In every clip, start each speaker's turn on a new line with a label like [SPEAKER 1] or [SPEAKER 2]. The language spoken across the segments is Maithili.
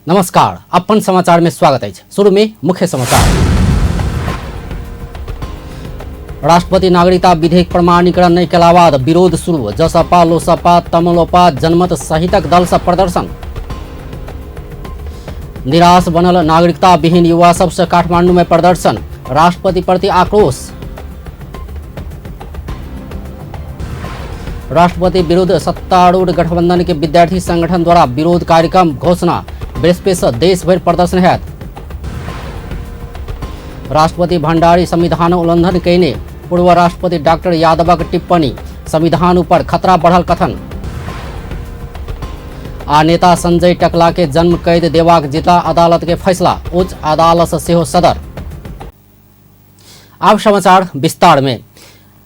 [SPEAKER 1] नमस्कार, अपन समाचार में स्वागत है। शुरू में मुख्य समाचार। राष्ट्रपति नागरिकता विधेयक प्रमाणीकरण नहीं केला बाद विरोध शुरू। जसपा, लोसपा, तमलोपा, जनमत सहितक दल से प्रदर्शन। निराश बनल नागरिकता विहीन युवा सबसे काठमांडू में प्रदर्शन। राष्ट्रपति प्रति आक्रोश। राष्ट्रपति विरुद्ध सत्तारूढ़ गठबंधन के विद्यार्थी संगठन द्वारा विरोध कार्यक्रम घोषणा। बृहस्पति से देश भर प्रदर्शन है। राष्ट्रपति भंडारी संविधान उल्लंघन कयने पूर्व राष्ट्रपति डॉक्टर यादवक टिप्पणी। संविधान ऊपर खतरा बढ़ल कथन। आ नेता संजय टकला के जन्म कैद देबाक जिला अदालत के फैसला। उच्च अदालत से सेहो सदर। आब समाचार विस्तार में।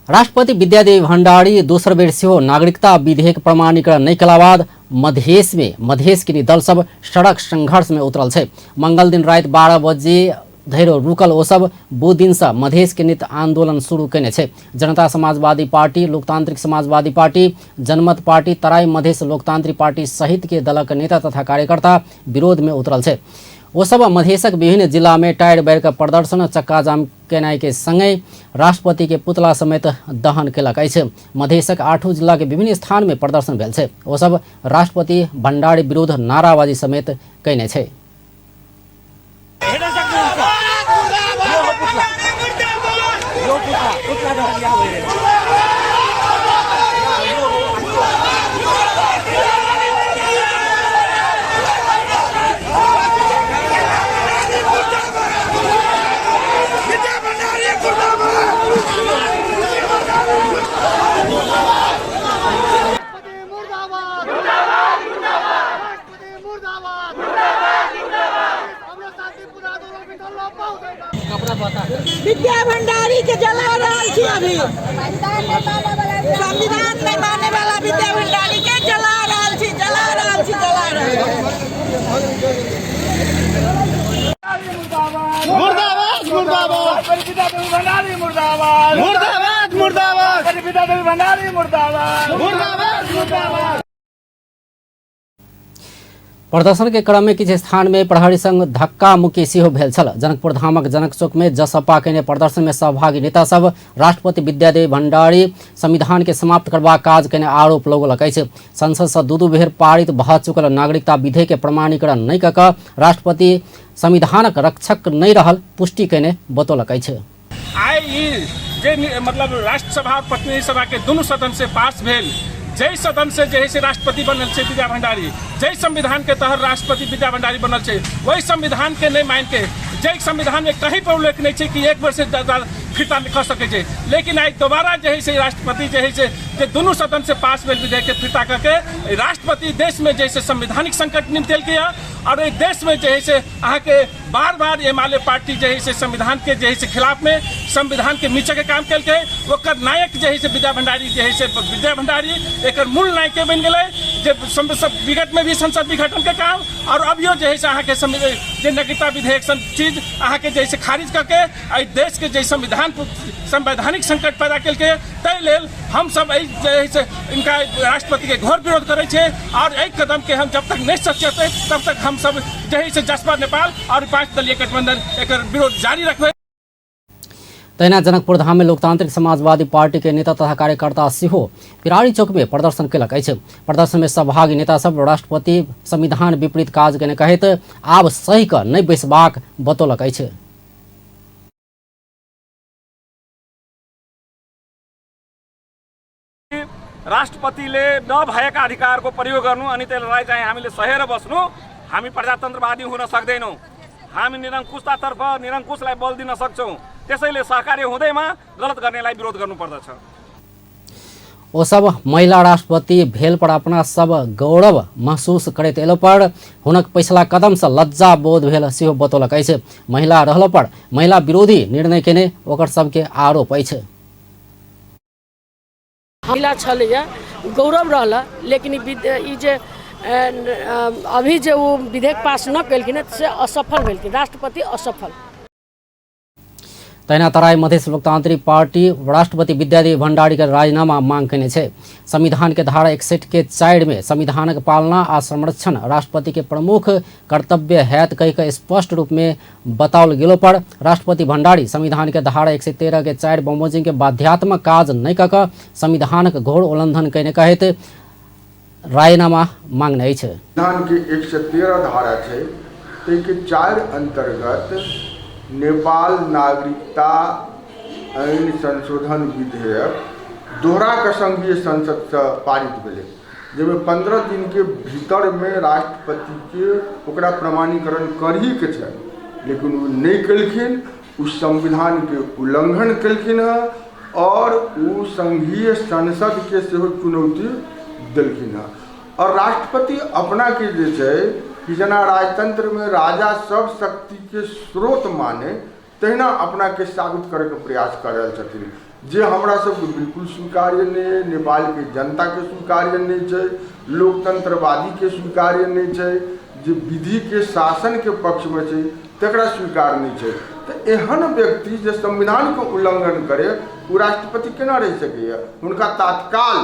[SPEAKER 1] राष्ट्रपति विद्यादेवी भंडारी दोसर बेर सेहो नागरिकता विधेयक प्रमाणीकरण नहीं केला बाद मधेश में मधेश के दल सब सड़क संघर्ष में उतरल छै। मंगल दिन राति 12 बजे धरि रुकल ओ सब बुध दिन से मधेश के नित आंदोलन शुरू केने छै। जनता समाजवादी पार्टी, लोकतांत्रिक समाजवादी पार्टी, जनमत पार्टी, तराई मधेश लोकतांत्रिक पार्टी सहित के दलक नेता तथा कार्यकर्ता विरोध में उतरल छै। ओ सब मधेशक विभिन्न जिला में टायर बारि के प्रदर्शन, चक्काजाम केनाइ के संगे राष्ट्रपति के पुतला समेत दहन केलक अछि। मधेशक 8 जिला के विभिन्न स्थान में प्रदर्शन भेल छै। ओ सब राष्ट्रपति भंडारी विरुद्ध नाराबाजी समेत कयने छै।
[SPEAKER 2] विद्या भंडारी के जला रहल छी। अभी संविधान नहीं माने वाला विद्या भंडारी के जला रहल छी, जला रहल छी, जला रहल छी।
[SPEAKER 3] मुर्दाबाद मुर्दाबाद
[SPEAKER 4] भंडारी मुर्दाबाद
[SPEAKER 3] मुर्दाबाद मुर्दाबाद
[SPEAKER 4] विद्यादेवी भंडारी मुर्दाबाद
[SPEAKER 3] मुर्दाबाद मुर्दाबाद।
[SPEAKER 1] प्रदर्शन के क्रम में किछु स्थान में प्रहरी संग धक्का मुक्की सेहो भेल छल। जनकपुर धामक जनक चौक में जसपा केने प्रदर्शन में सहभागी नेता सब राष्ट्रपति विद्यादेवी भंडारी संविधान के समाप्त करबाक काज केने आरोप लगौलक अछि। संसद से दू दू बेर पारित भऽ चुकल नागरिकता विधेयक के प्रमाणीकरण नहि कऽ कऽ राष्ट्रपति संविधानक रक्षक नहि रहल पुष्टि केने बतौलक अछि।
[SPEAKER 4] आइ ई जे मतलब राष्ट्रसभा और प्रतिनिधि सभा के दुनू सदन से पास भेल, जाहि सदन से जे है से राष्ट्रपति बनल छै विद्या भंडारी, जाहि संविधान के तहत राष्ट्रपति विद्या भंडारी बनल छै, वही संविधान के नहीं मान के, जाहि संविधान में कहीं पर उल्लेख नहीं छै कि एक बेर से फिरता कऽ सकै छै, लेकिन आइ दोबारा जे है से राष्ट्रपति जे है से जे दुनू सदन से पास भेल विधेयक के फिरता करके राष्ट्रपति देश में जे से संवैधानिक संकट निपटेलकै और एहि देश में जे है से अहाँके बार बार एमाले पार्टी जे है से संविधान के जे है से खिलाफ में संविधान के मीचे के काम केलकै, ओकर नायक जे है से विद्या भंडारी जे है से विद्या भंडारी एकर मूल नायके बनि गेलै, जे विगत में भी संसद विघटन के काम और अभियो जे है से अहाँके जे नागरिकता विधेयक सन चीज अहाँके जे है से खारिज करके एहि देश के जे संविधान संवैधानिक संकट पैदा केलकै, ताहि लेल हमसब एहि जे है से इनका राष्ट्रपति के घोर विरोध करै छियै और एहि कदम के हम जब तक नहीं सचेतै तब तक हम सब जे है से जसपा नेपाल और 5 दलीय गठबंधन एकर विरोध जारी रखबै।
[SPEAKER 1] तहिना जनकपुर धाम में लोकतांत्रिक समाजवादी पार्टी के नेता तथा कार्यकर्ता सेहो पिरारी चौक में प्रदर्शन केलक अछि। प्रदर्शन में सहभागी नेता सब राष्ट्रपति संविधान विपरीत काज केने कहैत आब सही कऽ नहि बैसबाक बतौलक अछि।
[SPEAKER 4] राष्ट्रपतिले नभएका अधिकारको प्रयोग गर्नु अनि त्यसलाई चाहिँ हामीले सहेर बस्नु, हामी प्रजातन्त्रवादी हुन सक्दैनौँ। हामी निरङ्कुशतातर्फ निरङ्कुशलाई बल दिन सक्छौँ। त्यसैले सहकार्य हुँदैमा गलत गर्नेलाई विरोध गर्नुपर्दछ।
[SPEAKER 1] ओ सब महिला राष्ट्रपति भेल पर अपना सब गौरव महसूस करैत एलो पर हुनक पछिला कदम से लज्जा बोध भेल सेहो बतौलक अछि। महिला रहलो पर महिला विरोधी निर्णय केने ओकर सबके आरोप अछि।
[SPEAKER 5] महिला छलैए गौरव रहल, लेकिन ई जे अभी जे ओ विधेयक पास न केलखिन से असफल भेलखिन राष्ट्रपति, असफल।
[SPEAKER 1] तहिना तराई मधेश लोकतांत्रिक पार्टी राष्ट्रपति विद्यादेवी भण्डारी के राजीनामा मांग कयने छै। संविधान के धारा 61(4) में संविधानक पालना आ संरक्षण राष्ट्रपति के प्रमुख कर्तव्य हैत कहि कऽ स्पष्ट रूप में बताओल गेलो पर राष्ट्रपति भण्डारी संविधान के धारा 113(4) बमोजिम के बाध्यात्मक काज नहि कऽ कऽ संविधानक घोर उल्लंघन कयने कहैत राजीनामा मांगने अछि।
[SPEAKER 6] संविधान के 113 धारा छै, ताहिके 4 अंतर्गत नेपाल नागरिकता ऐन संशोधन विधेयक दोहरा कऽ संघीय संसदसँ पारित भेलै, जाहिमे 15 दिनके भीतरमे राष्ट्रपतिके ओकरा प्रमाणीकरण करहीके छै, लेकिन ओ नहि केलखिन। ओ संविधानके उल्लंघन केलखिन हँ और ओ संघीय संसदके सेहो चुनौती देलखिन हँ। और राष्ट्रपति अपनाके जे छै कि जेना राजतंत्रमे राजा सब शक्तिके स्रोत माने, तहिना अपनाके साबित करैके प्रयास कऽ रहल छथिन, जे हमरा सबके बिल्कुल स्वीकार्य नहि अइ, नेपालके जनताके स्वीकार्य नहि छै, लोकतंत्रवादीके स्वीकार्य नहि छै, जे विधिके शासनके पक्षमे छै तकरा स्वीकार नहि छै। तऽ एहन व्यक्ति जे संविधानके उल्लंघन करे ओ राष्ट्रपति केना रहि सकैए? हुनका तात्काल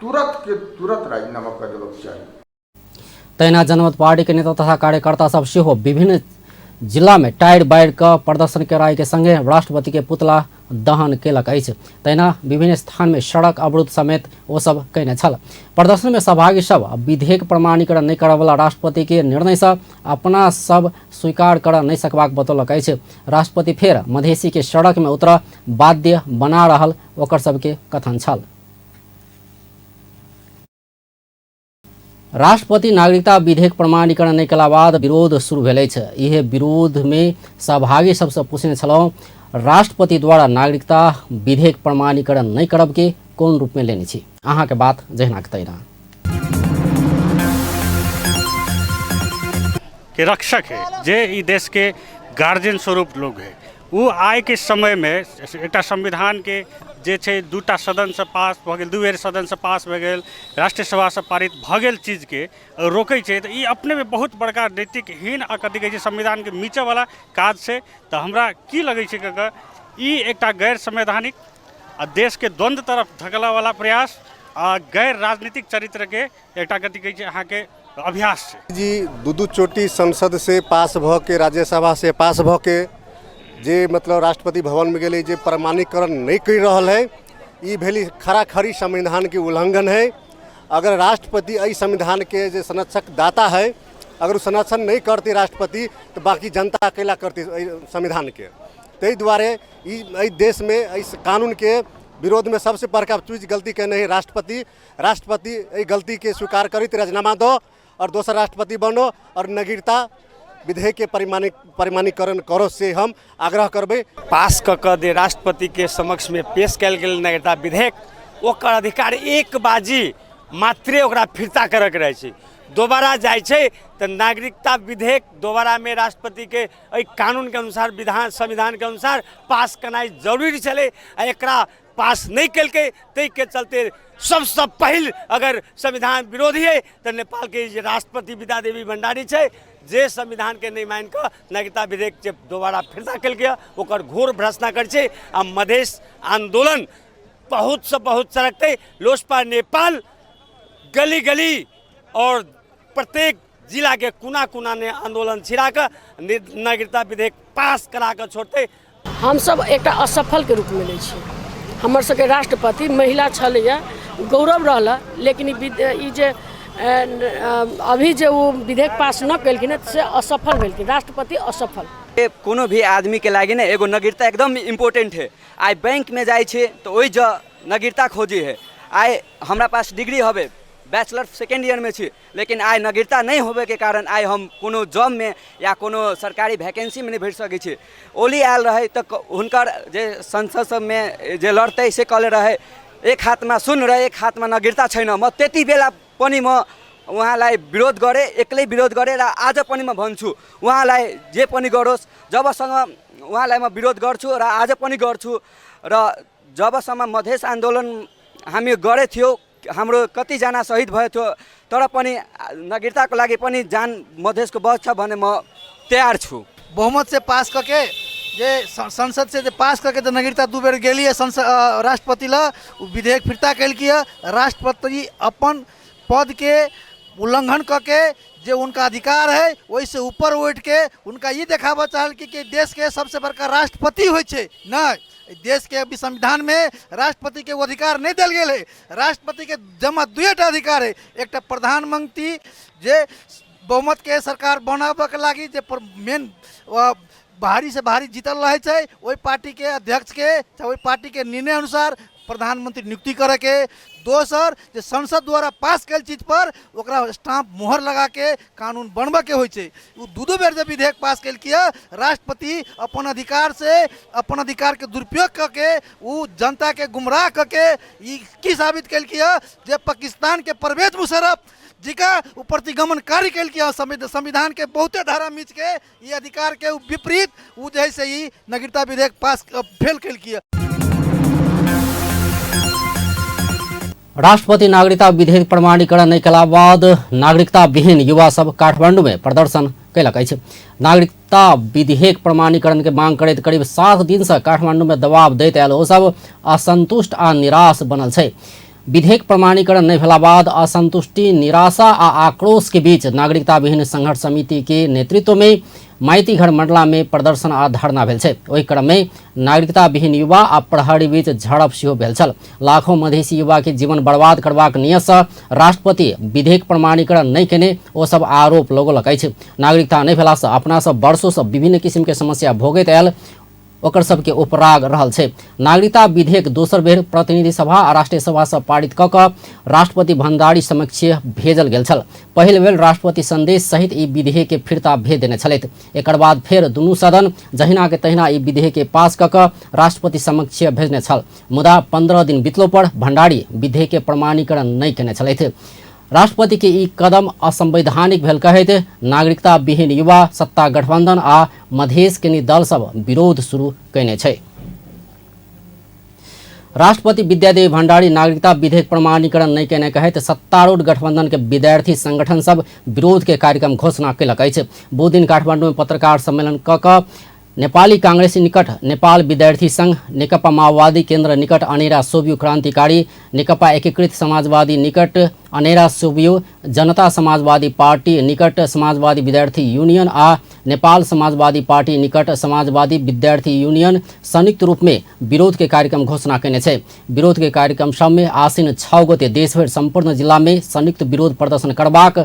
[SPEAKER 6] तुरत के तुरत राजीनामा कऽ देबक चाही।
[SPEAKER 1] तहिना जनमत पार्टी के नेता तथा कार्यकर्ता सब सेहो विभिन्न जिला में टायर बारि कऽ प्रदर्शन कराय के संगे राष्ट्रपति के पुतला दहन केलक अछि। तहिना विभिन्न स्थान में सड़क अवरुद्ध समेत ओ सब कयने छल। प्रदर्शन में सहभागी सब विधेयक प्रमाणीकरण नहि करयवला राष्ट्रपति के निर्णय से अपना सब स्वीकार कर नहि सकबाक बतौलक अछि। राष्ट्रपति फेर मधेसी के सड़क में उतरऽ बाध्य बना रहल ओकर सबके कथन छल। राष्ट्रपति नागरिकता विधेयक प्रमाणीकरण नहि कयला बाद विरोध शुरू भेल अछि। इहे विरोध में सहभागी सबसँ पूछने छलहुँ, राष्ट्रपति द्वारा नागरिकता विधेयक प्रमाणीकरण नहि करब के कोन रूप में लेने छी? अहाँके बात जहिना के तहिना।
[SPEAKER 7] के रक्षक है, जे ई देश के गार्जियन स्वरूप लोग है, ओ आइके समयमे एकटा संविधानके जे छै दूटा सदनसँ पास भऽ गेल, दू बेर सदनसँ पास भऽ गेल, राष्ट्रीय सभासँ पारित भऽ गेल चीजके रोकै छै, तऽ ई अपनेमे बहुत बड़का नैतिकहीन आ कथी कहै छै संविधानके मिचऽवला काज छै। तऽ हमरा की लगै छै कऽ ई एकटा गैर संवैधानिक आ देशके द्वन्द्व तरफ धकेलऽवला प्रयास आ गैर राजनीतिक चरित्रके एकटा कथी कहै छै अहाँके अभ्यास छै।
[SPEAKER 8] जी दू दू चोटी संसद से पास भऽ के, राज्यसभा से पास भऽ के जे मतलब राष्ट्रपति भवन में गेलै, जे प्रमाणीकरण नहि करि रहल है, ई भेली खराखरी संविधान के उल्लंघन है। अगर राष्ट्रपति एहि संविधान के जे संरक्षक दाता है, अगर ओ संरक्षण नहि करतै राष्ट्रपति तऽ बाकी जनता कैला करतै एहि संविधान के? ताहि दुआरे ई एहि देशमे एहि कानूनके विरोधमे सबसे बड़का चीज गलती केने है राष्ट्रपति। राष्ट्रपति एहि गलतीके स्वीकार करैत राजीनामा दो और दोसर राष्ट्रपति बनो और नागरिकता विधेयकके प्रमाणीकरण करो, से हम आग्रह करबै।
[SPEAKER 9] पास कऽ कऽ जे राष्ट्रपतिके समक्षमे पेश कयल गेल नागरिकता विधेयक, ओकर अधिकार एक बाजी मात्रे ओकरा फिर्ता करऽके रहै छै। दोबारा जाइ छै तऽ नागरिकता विधेयक दोबारामे राष्ट्रपतिके एहि कानूनके अनुसार विधान संविधानके अनुसार पास केनाइ जरूरी छलै आ एकरा पास नहि केलकै, ताहिके चलते सबसँ पहिल अगर संविधान विरोधी है तऽ नेपालके जे राष्ट्रपति विद्या देवी भण्डारी छै, जे संविधानके नहि मानि कऽ नागरिकता विधेयक जे दोबारा फिर्ता केलकै हँ, ओकर घोर भ्रष्टा करै छै। आ मधेश आन्दोलन बहुतसँ बहुत चरकतै। लोसपा नेपाल गली गली और प्रत्येक जिलाके कोना कोनामे आन्दोलन छिड़ा कऽ नागरिकता विधेयक पास करा कऽ छोड़तै।
[SPEAKER 5] हमसब एकटा असफलके रूपमे लै छी। हमर सबके राष्ट्रपति महिला छलैए, गौरव रहल, लेकिन ई जे अभी जे ओ विधेयक पास नहि केलखिन से असफल भेलखिन राष्ट्रपति, असफल।
[SPEAKER 10] कोनो भी आदमीके लागि ने एगो नागरिकता एकदम इम्पोर्टेंट है। आइ बैंकमे जाइ छी तऽ ओहि जऽ नागरिकता खोजी है। आइ हमरा पास डिग्री हवे, बैचलर सेकेंड ईयरमे छी, लेकिन आइ नागरिकता नहि होबेके कारण आइ हम कोनो जॉबमे या कोनो सरकारी वैकेंसीमे नहि भरि सकै छी। ओली आयल रहै तऽ हुनकर जे संसद सबमे जे लड़तै से कहले रहै, एक हाथमा सुन र एक हाथमा नागरिकता छैन। म त्यति बेला पनि म उहाँलाई विरोध गरेँ, एक्लै विरोध गरेँ र आज पनि म भन्छु उहाँलाई जे पनि गरोस्, जबसम्म उहाँलाई म विरोध गर्छु र आज पनि गर्छु। र जबसम्म मधेस आन्दोलन हामी गरेको थियो, हाम्रो कतिजना शहीद भएको थियो, तर पनि नागरिकताको लागि पनि जान मधेसको बच्छ भने म तयार छु।
[SPEAKER 11] बहुमत से पास करके जे संसद से जे पास करके जे नागरिकता 2 बेर गेलिए संसद राष्ट्रपति ला ओ विधेयक फिरता कलकी है। राष्ट्रपति अपन पद के उल्लंघन करके जे उनका अधिकार है ओहिसे ऊपर उठ के उनका ये देखाबऽ चाहल कि देश के सबसे बड़का राष्ट्रपति होइ छै। नहीं, देश के अभी संविधान में राष्ट्रपति के अधिकार नहीं दिल गेल है। राष्ट्रपति के जमा 2टा अधिकार है, एक प्रधानमंत्री जे बहुमत के सरकार बनाबऽ के लागी जे मेन भारी से भारी जीतल रहे छै ओहि पार्टी के अध्यक्ष के चाहे ओहि पार्टी के निर्णय अनुसार प्रधानमंत्री नियुक्ति करे के, दोसर जे संसद द्वारा पास कयल चीज पर ओकरा स्टाम्प मोहर लगा के कानून बनबऽ के होइ छै। ओ 2-2 बेर जे विधेयक पास कयलकै है, राष्ट्रपति अपन अधिकार से अपन अधिकार के दुरुपयोग कऽ के ओ जनता के गुमराह कऽ के ई की साबित कयलकै है जे पाकिस्तान के परवेज मुशर्रफ जी का ओ प्रतिगमन कार्य कयलकै है, संविधान के बहुते धारा मीच के ई अधिकार के विपरीत ओ जे है से ई नागरिकता विधेयक पास फेल कयलकै है।
[SPEAKER 1] राष्ट्रपति नागरिकता विधेयक प्रमाणीकरण नहि कयला बाद नागरिकता विहीन युवा सब काठमांडू में प्रदर्शन कयलक अछि। नागरिकता विधेयक प्रमाणीकरण के मांग करैत करीब 7 दिन से काठमांडू में दबाव दैत आयल ओ सब असंतुष्ट आ निराश बनल छै। विधेयक प्रमाणीकरण नहि भेला बाद असंतुष्टि, निराशा आ आक्रोश के बीच नागरिकता विहीन संघर्ष समिति के नेतृत्व में माइतीघर मंडला में प्रदर्शन आ धरना भेल छै। ओहि क्रम में नागरिकता विहीन युवा आ प्रहरी बीच झड़प सेहो भेल छल। लाखों मधेसी युवा के जीवन बर्बाद करबाक नियत से राष्ट्रपति विधेयक प्रमाणीकरण नहि केने ओ सब आरोप लगौलक अछि। नागरिकता नहि भेला से अपना सब वर्षों से विभिन्न किसिम के समस्या भोगैत आयल ओकर सबके उपराग रहल छै। नागरिकता विधेयक दोसर बेर प्रतिनिधि सभा आ राष्ट्रीय सभा से पारित कऽ कऽ राष्ट्रपति भण्डारी समक्ष भेजल गेल छल। पहिल बेर राष्ट्रपति संदेश सहित ई विधेयक के फिरता भेज देने छलथि। एकर बाद फेर दुनू सदन जहिना के तहिना ई विधेयक के पास कऽ कऽ राष्ट्रपति समक्ष भेजने छल। मुदा 15 दिन बितलो पर भण्डारी विधेयक के प्रमाणीकरण नहि केने छलथि। राष्ट्रपति के ई कदम असंवैधानिक भेल कहैत नागरिकता विहीन युवा, सत्ता गठबंधन आ मधेश के दल सब विरोध शुरू कयने छै। राष्ट्रपति विद्यादेवी भण्डारी नागरिकता विधेयक प्रमाणीकरण नहि केने कहैत सत्तारूढ़ गठबंधन के विद्यार्थी संगठन सब विरोध के कार्यक्रम घोषणा कयलक अछि। बुध दिन काठमांडू में पत्रकार सम्मेलन कऽ कऽ नेपाली कांग्रेस निकट नेपाल विद्यार्थी संघ, नेकपा माओवादी केंद्र निकट अनेरा सोभियो क्रांतिकारी, नेकपा एकीकृत समाजवादी निकट अनेरा सोभियो जनता समाजवादी पार्टी निकट समाजवादी विद्यार्थी यूनियन आ नेपाल समाजवादी पार्टी निकट समाजवादी विद्यार्थी यूनियन संयुक्त रूप में विरोध के कार्यक्रम घोषणा कयने छै। विरोध के कार्यक्रम सब में आसिन 6 गते देशभरि सम्पूर्ण जिला में संयुक्त विरोध प्रदर्शन करबाक,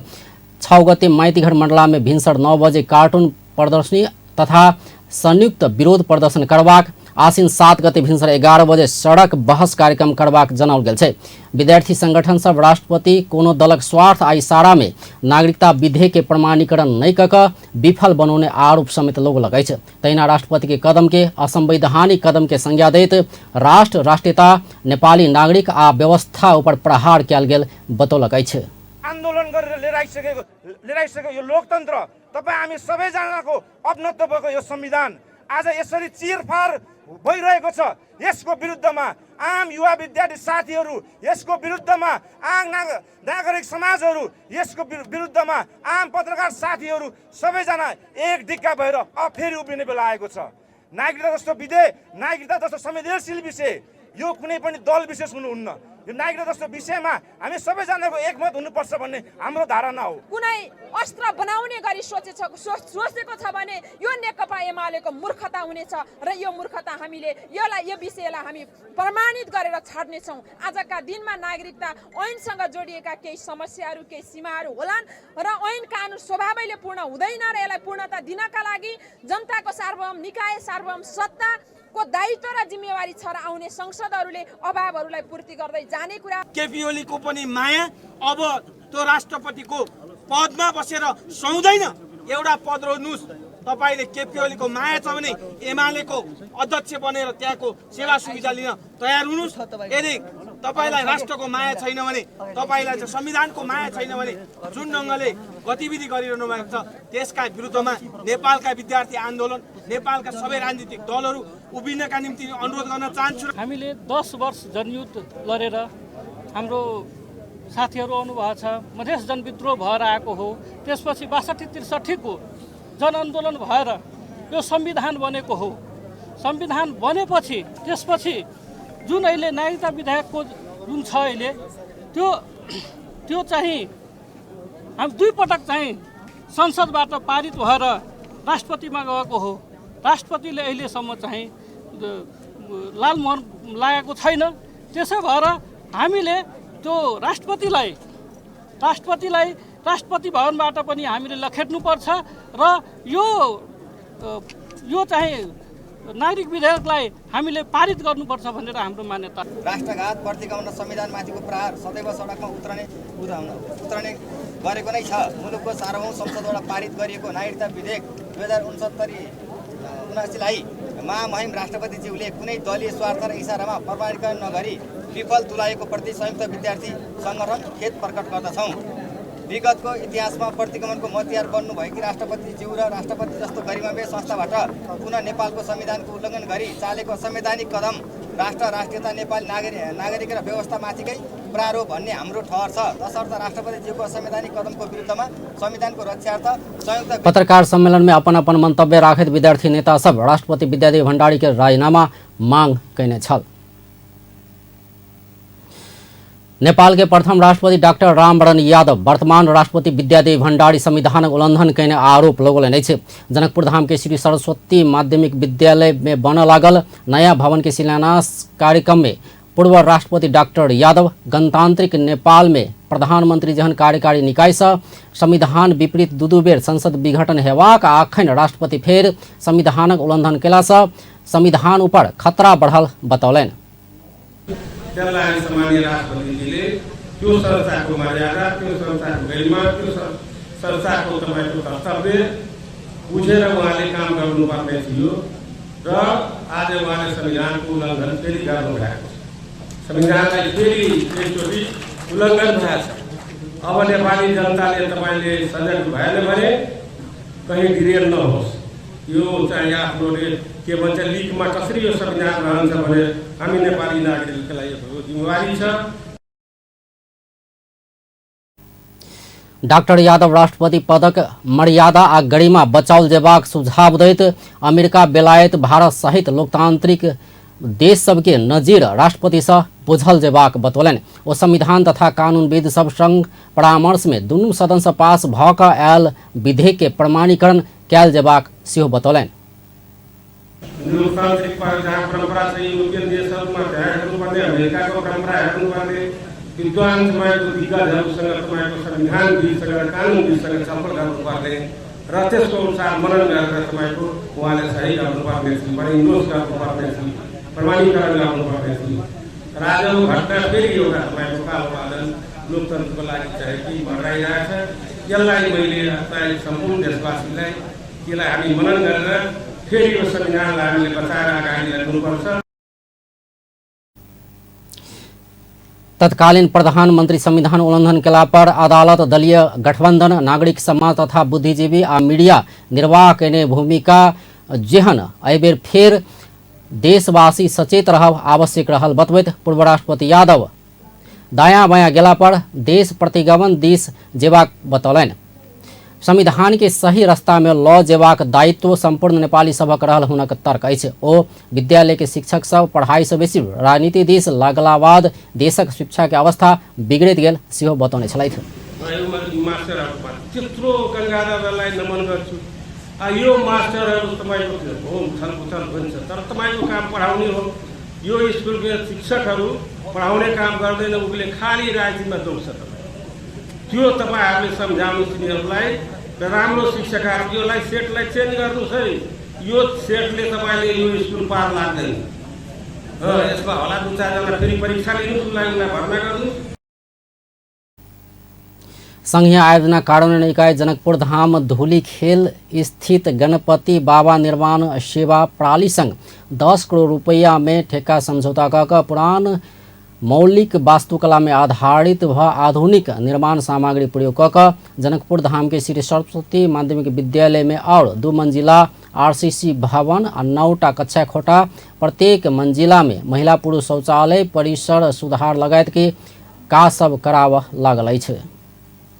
[SPEAKER 1] 6 गते माइतीघर मंडला में भिनसर 9 बजे कार्टून प्रदर्शनी तथा संयुक्त विरोध प्रदर्शन करबाक, आसिन 7 गते भिनसर 11 बजे सड़क बहस कार्यक्रम करबाक जनाओल गेल छै। विद्यार्थी संगठन सब राष्ट्रपति कोनो दलक स्वार्थ आ इशारा में नागरिकता विधेयक के प्रमाणीकरण नहि कऽ कऽ विफल बनौने आरोप समेत लगौलक अछि। तहिना राष्ट्रपति के कदम के असंवैधानिक कदम के संज्ञा दैत राष्ट्र, राष्ट्रीयता, नेपाली नागरिक आ व्यवस्था ऊपर प्रहार कयल गेल बतौलक अछि।
[SPEAKER 12] आन्दोलन गरेर लिएर आइसकेको यो लोकतन्त्र, तपाईँ हामी सबैजनाको अपनत्व भएको यो संविधान आज यसरी चिरफार भइरहेको छ। यसको विरुद्धमा आम युवा विद्यार्थी साथीहरू, यसको विरुद्धमा आम नागरिक समाजहरू, यसको विरुद्धमा आम पत्रकार साथीहरू सबैजना एक ढिक्का भएर अब फेरि उभिने बेला आएको छ। नागरिकता जस्तो विधेयक, नागरिकता जस्तो संवेदनशील विषय यो कुनै पनि दल विशेष हुनुहुन्न। यो नागरिकता जस्तो विषयमा हामी सबैजनाको एकमत हुनुपर्छ भन्ने हाम्रो धारणा हो।
[SPEAKER 13] कुनै अस्त्र बनाउने गरी सोचेको छ भने यो नेकपा एमालेको मूर्खता हुनेछ र यो मूर्खता हामीले यो विषयलाई हामी प्रमाणित गरेर छाड्नेछौँ। आजका दिनमा नागरिकता ऐनसँग जोडिएका केही समस्याहरू, केही सीमाहरू होलान् र ऐन कानुन स्वभावैले पूर्ण हुँदैन र यसलाई पूर्णता दिनका लागि जनताको सार्वभौम निकाय, सार्वभौम सत्ता को दायित्व र जिम्मेवारी छ र आउने संसदहरूले अभावहरूलाई पूर्ति गर्दै जाने कुरा।
[SPEAKER 14] केपी ओलीको पनि माया अब त्यो राष्ट्रपतिको पदमा बसेर सुहाउँदैन। एउटा पद रोज्नुहोस्, तपाईँले केपी ओलीको माया छ भने एमालेको अध्यक्ष बनेर त्यहाँको सेवा सुविधा लिन तयार हुनुहोस्। यदि तपाईँलाई राष्ट्रको माया छैन भने, तपाईँलाई चाहिँ संविधानको माया छैन भने जुन ढङ्गले गतिविधि गरिरहनु भएको छ त्यसका विरुद्धमा नेपालका विद्यार्थी आन्दोलन, नेपालका सबै राजनीतिक दलहरू उभिनका निम्ति अनुरोध गर्न चाहन्छु।
[SPEAKER 15] हामीले 10 वर्ष जनयुद्ध लडेर हाम्रो साथीहरू आउनुभएको छ, मधेस जनविद्रोह भएर आएको हो, त्यसपछि 62-63 को जनआन्दोलन भएर यो संविधान बनेको हो। संविधान बनेपछि त्यसपछि जुन अहिले नागरिकता विधेयकको जुन छ अहिले त्यो त्यो चाहिँ हामी दुई पटक चाहिँ संसदबाट पारित भएर राष्ट्रपतिमा गएको हो। राष्ट्रपतिले अहिलेसम्म चाहिँ लालमोहर लागेको छैन। त्यसै भएर हामीले त्यो राष्ट्रपतिलाई राष्ट्रपति भवनबाट पनि हामीले लखेट्नुपर्छ र यो यो चाहिँ नागरिक विधेयकलाई हामीले पारित गर्नुपर्छ भनेर हाम्रो मान्यता।
[SPEAKER 16] राष्ट्रघात, प्रतिगमन, संविधानमाथिको प्रहार सदैव सडकमा उत्रने गरेको नै छ। मुलुकको सार्वभौम संसदबाट पारित गरिएको नागरिकता विधेयक 2069 महामहिम राष्ट्रपतिज्यूले कुनै दलीय स्वार्थ र इसारामा प्रमाणीकरण नगरी विफल तुलाएको प्रति संयुक्त विद्यार्थी सङ्गठन खेद प्रकट गर्दछौँ। विगतको इतिहासमा प्रतिगमनको मतियार बन्नुभएकी राष्ट्रपतिज्यू र राष्ट्रपति जस्तो गरिमामय संस्थाबाट पुनः नेपालको संविधानको उल्लङ्घन गरी चालेको संवैधानिक कदम राष्ट्र, राष्ट्रियता, नेपाली नागरिक र व्यवस्थामाथिकै प्रहार हो भन्ने हाम्रो ठहर छ। तसर्थ राष्ट्रपतिज्यूको असंवैधानिक कदमको विरुद्धमा संविधानको रक्षार्थ संयुक्त
[SPEAKER 1] पत्रकार सम्मेलन में अपन अपन मंतव्य राखैत विद्यार्थी नेता सब राष्ट्रपति विद्यादेवी भण्डारी के राजीनामा मांग कयने छल। नेपाल के प्रथम राष्ट्रपति डाक्टर रामवरण यादव वर्तमान राष्ट्रपति विद्यादेवी भण्डारी संविधानक उल्लंघन कयने आरोप लगौलनि अछि। जनकपुर धाम के श्री सरस्वती माध्यमिक विद्यालय में बनऽ लागल नया भवन के शिलान्यास कार्यक्रम में पूर्व राष्ट्रपति डाक्टर यादव गणतांत्रिक नेपाल में प्रधानमंत्री जहन कार्यकारी निकाय से संविधान विपरीत दू दू बेर संसद विघटन हेबाक आ अखन राष्ट्रपति फेर संविधानक उल्लंघन कयला से संविधान ऊपर खतरा बढ़ल बतौलनि।
[SPEAKER 17] त्यसलाई सामान्य राष्ट्रपतिजीले त्यो संस्थाको मर्यादा, त्यो संस्थाको गरिमा, त्यो संस्थाको तपाईँको कर्तव्य बुझेर उहाँले काम गर्नुपर्ने थियो र आज उहाँले संविधानको उल्लङ्घन फेरि गर्नुभएको छ। संविधानलाई फेरि एकचोटि उल्लङ्घन भएको छ। अब नेपाली जनताले तपाईँले सजग भएन भने कहीँ डिरेल नहोस्। यो चाहिँ आफ्नो के भन्छ लिकमा कसरी यो संविधान रहन्छ भने हामी नेपाली नागरिकका लागि यो जिम्मेवारी छ।
[SPEAKER 1] डाक्टर यादव राष्ट्रपति पदक मर्यादा आ गरिमा बचाओल जेबाक सुझाव दैत अमेरिका, बेलायत, भारत सहित लोकतांत्रिक देश सबके नजीर राष्ट्रपति से बुझल जेबाक बतौलनि। ओ संविधान तथा कानूनविद सब संग परामर्श में दुनू सदन से पास भऽ कऽ आयल विधेयक के प्रमाणीकरण कयल जेबाक सेहो बतौलनि।
[SPEAKER 17] लोकतान्त्रिक जहाँ परम्परा छ युरोपियन देशहरूमा त्यहाँ हेर्नुपर्ने, अमेरिकाको परम्परा हेर्नुपर्ने, विद्वान तपाईँको दिग्गजहरूसँग तपाईँको संविधानविदसँग कानुनविदसँग छलफल गर्नुपर्ने र त्यसको अनुसार मनन गरेर तपाईँको उहाँले सही गर्नुपर्ने थियो, इन्डोर्स गर्नुपर्ने थियो, प्रमाणीकरण गर्नुपर्ने थियो। र आजको घटना फेरि एउटा तपाईँको कालो बादल लोकतन्त्रको लागि चाहिँ कि बढाइरहेको छ। यसलाई मैले सम्पूर्ण देशवासीलाई यसलाई हामी मनन गरेर फेरि यो संविधानलाई हामीले बचाएर अगाडि लग्नुपर्छ।
[SPEAKER 1] तत्कालीन प्रधानमंत्री संविधान उल्लंघन केला पर अदालत, दलीय गठबंधन, नागरिक समाज तथा बुद्धिजीवी आ मीडिया निर्वाह कयने भूमिका जेहन एहिबेर फेर देशवासी सचेत रहब आवश्यक रहल बतबैत पूर्व राष्ट्रपति यादव दायाँ बायाँ गेला पर देश प्रतिगमन दिस जेबाक बतौलनि। संविधान के सही रास्ता में लऽ जेबाक दायित्व संपूर्ण नेपाली सभक रहल हुनक तर्क अछि। ओ विद्यालय के शिक्षक सब पढ़ाई से बेसी राजनीति दिस लगला बाद देशक शिक्षा के अवस्था बिगड़ैत गेल सेहो बतौने छलथि।
[SPEAKER 17] त्यत्रो गङ्गाधरलाई नमन गर्छु। यो मास्टरहरू तपाईँको हो उथल हुन्छ, तर तपाईँको काम पढाउने हो। यो स्कुलको शिक्षकहरू पढाउने काम गर्दैन, उसले खालि राजनीतिमा दौड्छ। तपाईँ त्यो तपाईँहरूले सम्झाउनुहोस् तिनीहरूलाई र राम्रो शिक्षक योलाई सेटलाई चेन्ज गर्नुहोस् है। यो सेटले तपाईँले यो स्कुल पार लाग्दैन। यसमा होला दुई चारजना फेरि परीक्षा लिनुहोस्, उसलाई भर्ना गर्नुहोस्।
[SPEAKER 1] संघीय आयोजना कार्यान्वयन इकाई जनकपुर धाम धुलीखेल स्थित गणपति बाबा निर्माण सेवा प्रणाली संघ 10 करोड़ रुपया में ठेका समझौता कऽ पुरान मौलिक वास्तुकला में आधारित भ आधुनिक निर्माण सामग्री प्रयोग कऽ कऽ जनकपुर धाम के श्री सरस्वती माध्यमिक विद्यालय में और 2 मंजिला आरसीसी भवन आ 9टा कक्षा कोठा, प्रत्येक मंजिला में महिला पुरुष शौचालय परिसर सुधार लगायत के काज सब कराबऽ लागल अछि।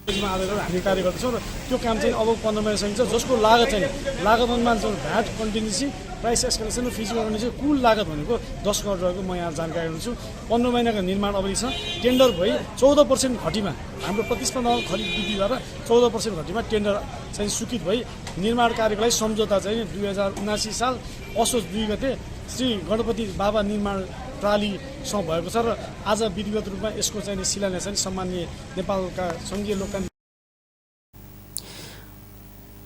[SPEAKER 18] हामी कार्य गर्दैछौँ र त्यो काम चाहिँ अब 15 महिना सकिन्छ, जसको लागत चाहिँ लागत अनुमान छ भ्याट कन्टिन्जेन्सी प्राइस एस्केलेसन र फिजिकल कन्डिसन कुल लागत भनेको 10 करोड रहेको म यहाँ जानकारी गराउँछु। 15 महिनाको निर्माण अवधि छ। टेन्डर भई 14% घटीमा हाम्रो प्रतिस्पर्धात्मक खरिद विधिद्वारा 14% घटीमा टेन्डर चाहिँ स्वीकृत भई निर्माण कार्यको लागि सम्झौता चाहिँ 2079 साल असोज 2 गते श्री गणपति बाबा निर्माण प्रालीसँग भएको छ र आज विधिवत रूपमा यसको चाहिँ शिलान्यास चाहिँ सम्माननीय नेपालका सङ्घीय लोकतान्त्रिक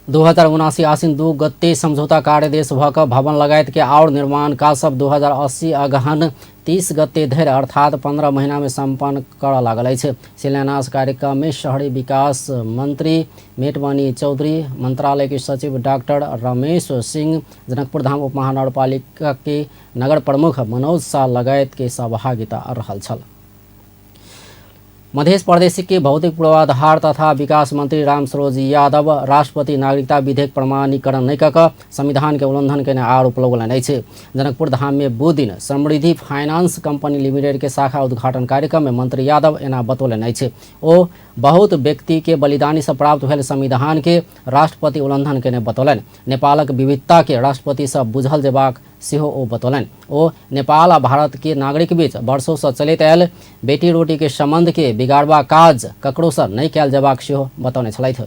[SPEAKER 1] 2079 आसिन 2 गते सम्झौता कार्यदेश भक भवन लगायत के और निर्माण काज सब 2080 अगहन 30 गते धरि अर्थात 15 महीना में सम्पन्न कर लागल अछि। शिलान्यास कार्यक्रम में शहरी विकास मंत्री मेटमणि चौधरी, मंत्रालय के सचिव डॉक्टर रमेश सिंह, जनकपुर धाम उपमहानगरपालिका के नगर प्रमुख मनोज शाह लगायत के सहभागिता रहल छल। मध्य प्रदेश के भौतिक पूर्वाधार तथा विकास मंत्री रामसरोज यादव राष्ट्रपति नागरिकता विधेयक प्रमाणीकरण नहि कऽ संविधान के उल्लंघन केने आरोप लगौलनि अछि। जनकपुर धाम में बुध दिन समृद्धि फाइनेंस कंपनी लिमिटेड के शाखा उद्घाटन कार्यक्रम में मंत्री यादव एना बतौलनि अछि। ओ बहुत व्यक्ति के बलिदानी से प्राप्त भेल संविधान के राष्ट्रपति उल्लंघन केने बतौलनि। नेपालक विविधता के राष्ट्रपति से बुझल जेबाक सेहो ओ बतौलनि। ओ नेपाल आ भारत के नागरिक बीच वर्षों से चलैत आयल बेटी रोटी के संबंध के बिगाड़बा काज ककरो से नहि कयल जेबाक सेहो बतौने छलथि।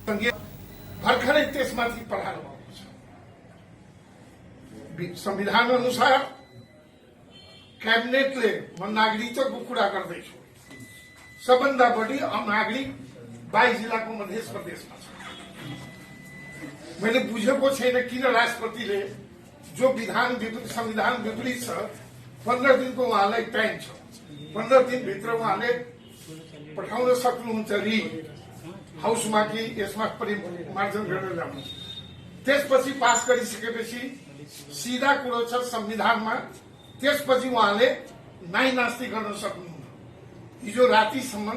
[SPEAKER 19] भर्खरै त्यसमाथि प्रहार भएको छ। संविधान अनुसार क्याबिनेटले म नागरिकको कुरा गर्दैछु, सबभन्दा बढी अनागरिक 22 जिल्लाको मध्य प्रदेशमा छ। मैले बुझेको छैन किन राष्ट्रपतिले जो विधान संविधान विपरीत छ 15 दिनको उहाँलाई टाइम छ, 15 दिनभित्र उहाँले पठाउन सक्नुहुन्छ रि हाउसमा कि यसमा परिमार्जन गरेर ल्याउनु। त्यसपछि पास गरिसकेपछि सिधा कुरो छ संविधानमा, त्यसपछि उहाँले नाइ नास्ति गर्न सक्नुहुन्न। हिजो रातिसम्म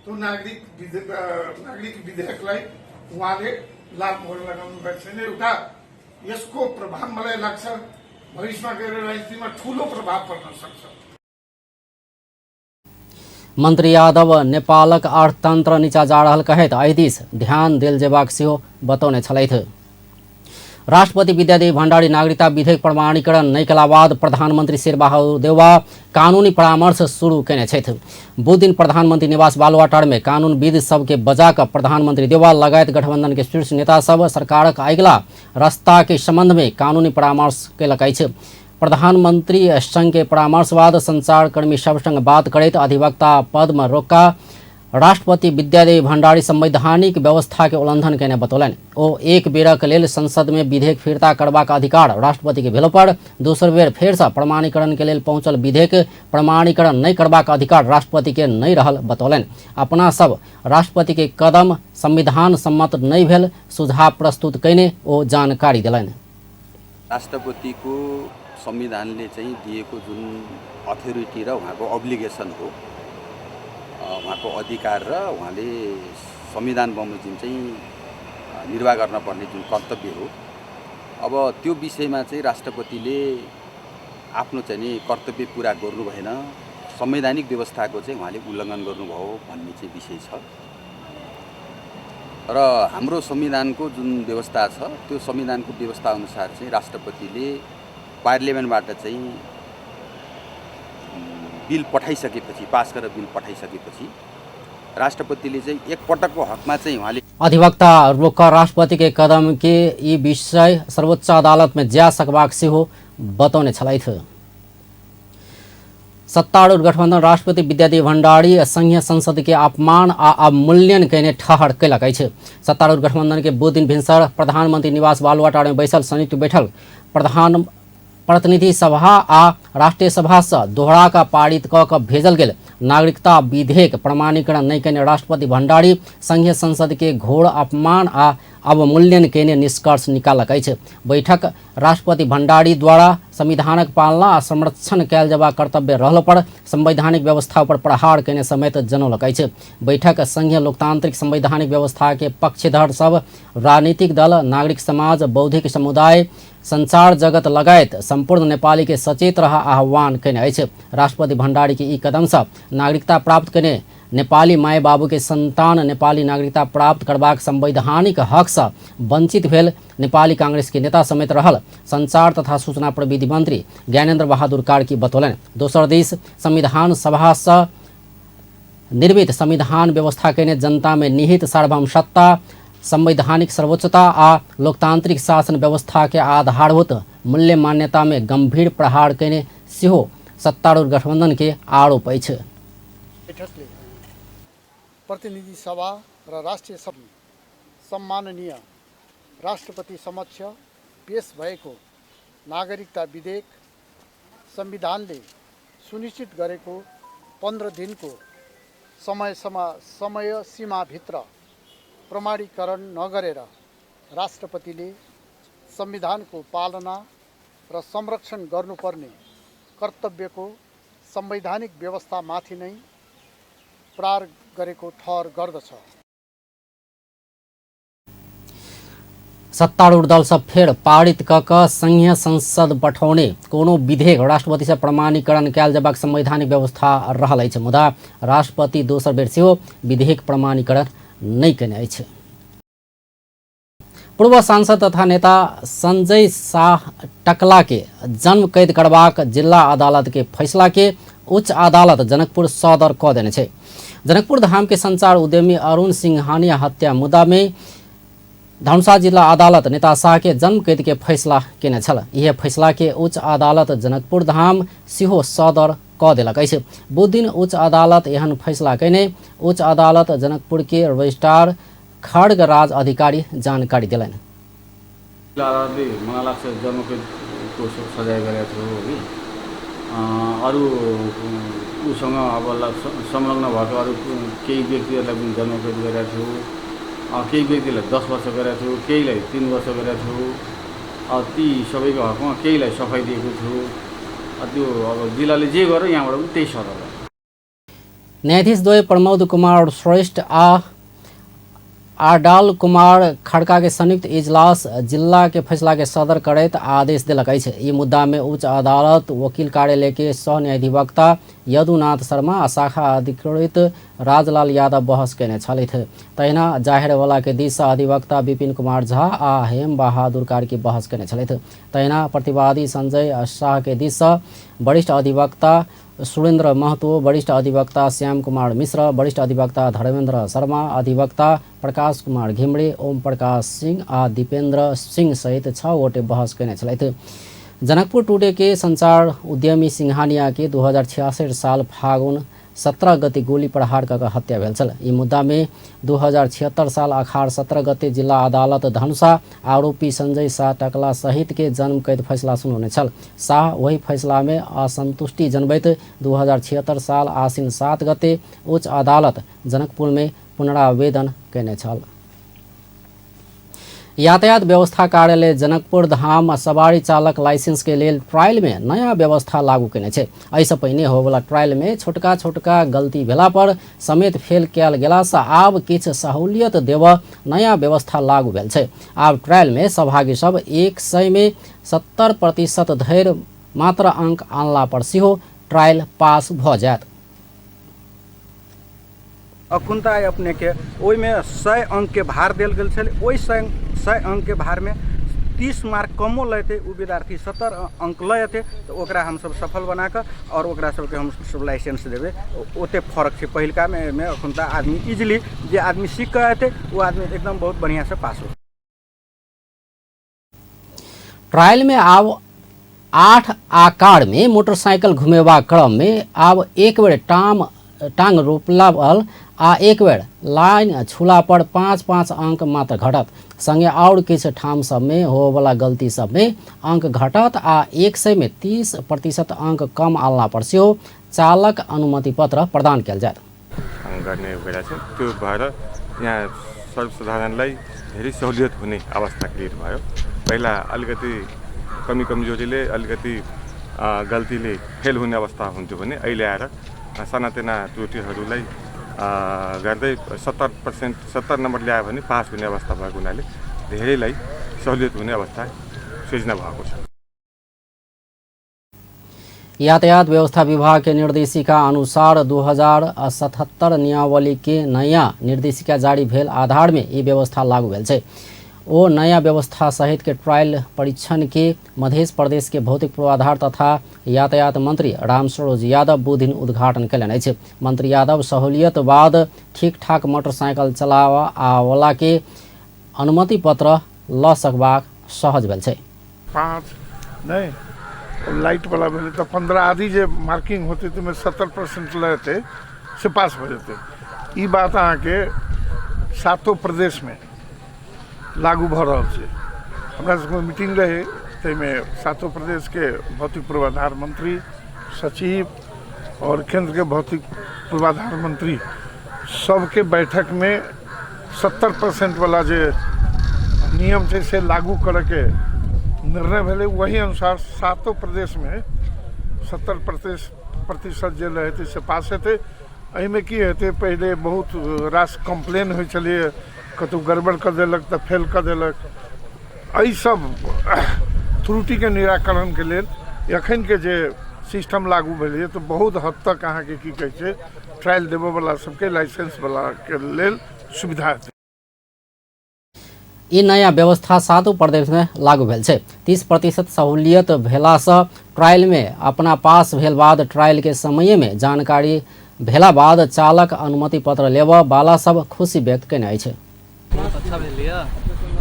[SPEAKER 19] त्यो नागरिक विधेयकलाई उहाँले लाल मोहर लगाउनु भएको छैन। एउटा यसको प्रभाव मलाई लाग्छ भविष्यमा गएर राजनीतिमा ठूलो प्रभाव पर्न सक्छ।
[SPEAKER 1] मंत्री यादव नेपालक अर्थतंत्र नीचा जा रहल कहैत एहि दिस ध्यान देल जेबाक सेहो बतौने छलथि। राष्ट्रपति विद्यादेवी भण्डारी नागरिकता विधेयक प्रमाणीकरण नहि कयला बाद प्रधानमंत्री शेरबहादुर देउवा कानूनी परामर्श शुरू कयने छथि। बुध दिन प्रधानमंत्री निवास बालुवाटार में कानूनविद सबके बजा कऽ प्रधानमंत्री देउवा लगायत गठबंधन के शीर्ष नेता सब सरकारक अगिला रास्ता के संबंध में कानूनी परामर्श कयलक अछि। प्रधानमंत्री संघ के परामर्श बाद संचारकर्मी सब संग बात करैत अधिवक्ता पद्म रोक्का राष्ट्रपति विद्यादेवी भण्डारी संवैधानिक व्यवस्था के उल्लंघन केने बतौलनि। ओ एक बेरक लेल संसद में विधेयक फिर्ता करबाक अधिकार राष्ट्रपति के भेलो पर दोसर बेर फेरसँ प्रमाणीकरण के लेल पहुंचल विधेयक प्रमाणीकरण नहि करबाक अधिकार राष्ट्रपति के नहि रहल बतौलनि। अपना सब राष्ट्रपति के कदम संविधान सम्मत नहि भेल सुझाव प्रस्तुत कयने ओ जानकारी देलनि।
[SPEAKER 20] राष्ट्रपतिको संविधानले चाहिँ दिएको जुन अथोरिटी र उहाँको अब्लिगेसन हो, उहाँको अधिकार र उहाँले संविधान बमोजिम चाहिँ निर्वाह गर्नुपर्ने जुन कर्तव्य हो, अब त्यो विषयमा चाहिँ राष्ट्रपतिले आफ्नो चाहिँ नि कर्तव्य पुरा गर्नु भएन, संवैधानिक व्यवस्थाको चाहिँ उहाँले उल्लङ्घन गर्नुभयो भन्ने चाहिँ विषय छ। र हाम्रो संविधानको जुन व्यवस्था छ त्यो संविधानको व्यवस्था अनुसार चाहिँ राष्ट्रपतिले पार्लियामेन्टबाट चाहिँ बिल पठाइसकेपछि, पास गरेर बिल पठाइसकेपछि राष्ट्रपतिले चाहिँ एकपटकको हकमा चाहिँ उहाँले
[SPEAKER 1] अधिवक्ता रोक्का राष्ट्रपति के कदम के ई विषय सर्वोच्च अदालत में जा सकबाक सेहो बतौने छलथि। सत्तारूढ़ गठबंधन राष्ट्रपति विद्यादेवी भण्डारी संघीय संसद के अपमान आ अवमूल्यन कयने ठहर कयलक अछि। सत्तारूढ़ गठबंधन के बुध दिन भिनसर प्रधानमंत्री निवास बालुवाटार में बैसल संयुक्त बैठक प्रधान प्रतिनिधि सभा आ राष्ट्रीय सभा से दोहरा कऽ पारित कऽ कऽ भेजल गेल नागरिकता विधेयक प्रमाणीकरण नहि कयने राष्ट्रपति भण्डारी संघीय संसद के घोर अपमान आ अवमूल्यन कयने निष्कर्ष निकालक अछि। बैठक राष्ट्रपति भण्डारी द्वारा संविधानक पालना आ संरक्षण कयल जेबाक कर्तव्य रहल पर संवैधानिक व्यवस्था पर प्रहार कयने समेत जनौलक अछि। बैठक संघीय लोकतांत्रिक संवैधानिक व्यवस्था के पक्षधर सब राजनीतिक दल, नागरिक समाज, बौद्धिक समुदाय, संचार जगत लगायत सम्पूर्ण नेपाली के सचेत रह आह्वान कयने अछि। राष्ट्रपति भण्डारी के ई कदम से नागरिकता प्राप्त कयने नेपाली माय बाबू के संतान नेपाली नागरिकता प्राप्त करबाक संवैधानिक हक से वंचित भेल नेपाली कांग्रेस के नेता समेत रहल संचार तथा सूचना प्रविधि मंत्री ज्ञानेन्द्र बहादुर कार्की बतौलनि। दोसर दिस संविधान सभा से निर्मित संविधान व्यवस्था केने जनता में निहित सार्वभौम सत्ता, संवैधानिक सर्वोच्चता आ लोकतांत्रिक शासन व्यवस्था के आधारभूत मूल्य मान्यता में गंभीर प्रहार केने सेहो सत्तारूढ़ गठबंधन के आरोप अछि।
[SPEAKER 21] बैठकले प्रतिनिधि सभा र राष्ट्रिय सभा सम्माननीय राष्ट्रपति समक्ष पेश भएको नागरिकता विधेयक संविधानले सुनिश्चित गरेको 15 दिनको समय सीमाभित्र प्रमाणीकरण नगरेर राष्ट्रपतिले संविधानको पालना र संरक्षण गर्नुपर्ने कर्तव्यको संवैधानिक व्यवस्थामाथि नै प्रहार गरेको ठहर गर्दछ।
[SPEAKER 1] सत्तारूढ़ दल सब फेर पारित क क संघीय संसद पठौने कोनो विधेयक राष्ट्रपति से प्रमाणीकरण कयल जयबाक संवैधानिक व्यवस्था रहल अछि, मुदा राष्ट्रपति दोसर बेर सेहो विधेयक प्रमाणीकरण नहि केने अछि। पूर्व सांसद तथा नेता संजय शाह टकला के जन्म कैद करबाक जिला अदालत के फैसला के उच्च अदालत जनकपुर सदर क देने छै। जनकपुर धाम के संचार उद्यमी अरुण सिंघानिया हत्या मुद्दा में धनुषा जिला अदालत नेता शाह के जन्म कैद के फैसला केने छल। यह फैसला के उच्च अदालत जनकपुर धाम सेहो सदर क देलक अछि। बुधदिन उच्च अदालत एहन फैसला केने उच्च अदालत जनकपुर के रजिस्ट्रार खड्ग राज अधिकारी जानकारी दिलनि।
[SPEAKER 22] अदालतले मलाई लाग्छ जन्मकैदको सजाय गरेको थियो कि अरू उसँग अब संलग्न भएको अरू केही व्यक्तिहरूलाई पनि जन्मकैद गरेको थियो, केही व्यक्तिलाई 10 वर्ष गरेको थियो, केहीलाई 3 वर्ष गरेको थियो, ती सबैको हकमा केहीलाई सफाइ दिएको थियो। त्यो अब जिल्लाले जे गर्यो यहाँबाट पनि त्यही सदर।
[SPEAKER 1] न्यायाधीश द्वय प्रमोद कुमार श्रेष्ठ आ आडाल कुमार खड़का के संयुक्त इजलास जिला के फैसला के सदर करैत आदेश देलक अछि। ई मुद्दा में उच्च अदालत वकील कार्यालय के सह न्यायाधिवक्ता यदुनाथ शर्मा आ शाखा अधिकृत राजलाल यादव बहस केने छलथि। तहिना जाहेरवाला के दिस अधिवक्ता विपिन कुमार झा आ हेम बहादुर कार्की बहस केने छलथि। तहिना प्रतिवादी संजय शाह के दिस वरिष्ठ अधिवक्ता सुरेन्द्र महतो, वरिष्ठ अधिवक्ता श्याम कुमार मिश्र, वरिष्ठ अधिवक्ता धर्मेन्द्र शर्मा, अधिवक्ता प्रकाश कुमार घिमरे, ओम प्रकाश सिंह आ दीपेन्द्र सिंह सहित 6 गोटे बहस केने छलथि। जनकपुर टुडे के संचार उद्यमी सिंघानिया के 2066 साल फागुन 17 गते गोली प्रहार क हत्या भेल छल। ई मुद्दा में 2076 साल अखार 17 गते जिला अदालत धनुषा आरोपी संजय शाह टकला सहित के जन्म कैद फैसला सुनौने छल। शाह वही फैसला में असंतुष्टि जनबैत 2076 साल आसिन 7 गते उच्च अदालत जनकपुर में पुनरावेदन केने छल। यातायात व्यवस्था कार्यालय जनकपुर धाम सवारी चालक लाइसेंस के लेल ट्रायल में नया व्यवस्था लागू केने छै। एहिसँ पहिने होबला ट्रायल में छोटका छोटका गलती भेला पर समेत फेल कयल गेला से आब किछु सहूलियत देव नया व्यवस्था लागू भेल छै। आब ट्रायल में सहभागी सब 100 में 70% धरि मात्र अंक आनला पर सेहो ट्रायल पास भ जायत।
[SPEAKER 23] अखुनता आइ अपनेके ओहिमे 100 अंकके भार देल गेल छलै। ओहि 100 अंकके भारमे 30 मार्क कमो लेतै ओ विद्यार्थी 70 अंक लऽ एतै तऽ ओकरा हमसब सफल बनाकऽ और ओकरा सबके हमसब लाइसेंस देबै। ओते फरक छै पहिलकामे एहिमे। अखुनता आदमी इजिली जे आदमी सीख कऽ एतै ओ आदमी एकदम बहुत बढ़िआँसँ पास होतै।
[SPEAKER 1] ट्रायल में आब 8 आकार में मोटरसाइकिल घुमेबाक क्रम में आब एक बेर टांग रोपला बल आ एक बेर लाइन छूला पर 5-5 अंक मात्र घटत। संगे और किछु ठाम सब में होबला गलती सब में अंक घटत आ 100 में 30% अंक कम आनला पर सेहो चालक अनुमति पत्र प्रदान कयल जायत।
[SPEAKER 24] गर्ने बेला छ त्यो भएर यहाँ सर्वसाधारणलाई धेरै सहुलियत हुने अवस्था क्रिएट भयो। पहिला अलिकति कमी कमजोरीले अलिकति गल्तीले फेल हुने अवस्था हुन्थ्यो भने अहिले आएर सानातिना त्रुटिहरूलाई गर्दै 70% 70 नम्बर ल्यायो भने पास हुने अवस्था भएको हुनाले धेरैलाई सहुलियत हुने अवस्था सृजना भएको छ।
[SPEAKER 1] यातायात व्यवस्था विभाग के निर्देशिका अनुसार 2077 नियमावली के नयाँ निर्देशिका जारी भेल आधार में ई व्यवस्था लागू भेल छै। ओ नयाँ व्यवस्था सहित के ट्रायल परीक्षण के मध्य प्रदेश के भौतिक पूर्वाधार तथा यातायात मंत्री रामसरोज यादव बुधदिन उद्घाटन कयलनि अछि। मंत्री यादव सहूलियत बाद ठीक ठाक मोटरसाइकिल चलावा आवला के अनुमति पत्र ल सकबाक सहज भेल छै।
[SPEAKER 19] 5 नहीं लाइट वाला भेलै तऽ 15 आदि जे मार्किंग होतै ताहिमे 70% लऽ एतै से पास भऽ जेतै। ई बात अहाँके सातो प्रदेशमे लागू भऽ रहल छै। हमरा सबके मीटिंग रहै ताहिमे सातो प्रदेशके भौतिक पूर्वाधार मंत्री, सचिव और केंद्रके भौतिक पूर्वाधार मंत्री सबके बैठकमे 70% वाला जे नियम छै से लागू करैके निर्णय भेलै। वही अनुसार सातो प्रदेशमे 70% जे हेतै से पास हेतै। एहिमे की हेतै, पहिले बहुत रास कम्प्लेन होइ छलैए, कतहु गड़बड़ कऽ देलक तऽ फेल कऽ देलक। एहि सब त्रुटिके निराकरणके लेल एखनके जे सिस्टम लागू भेलैए तऽ बहुत हद तक अहाँके की कहै छै ट्रायल देबऽवला सबके लाइसेंसवलाके लेल सुविधा हेतै।
[SPEAKER 1] ई नयाँ व्यवस्था सातों प्रदेश में लागू भेल छै। 30% सहूलियत भेलासँ ट्रायल में अपना पास भेल बाद ट्रायल के समय में जानकारी भेला बाद चालक अनुमति पत्र लेबऽ वाला सब खुशी व्यक्त केने अछि।
[SPEAKER 2] बहुत अच्छा भेल यऽ,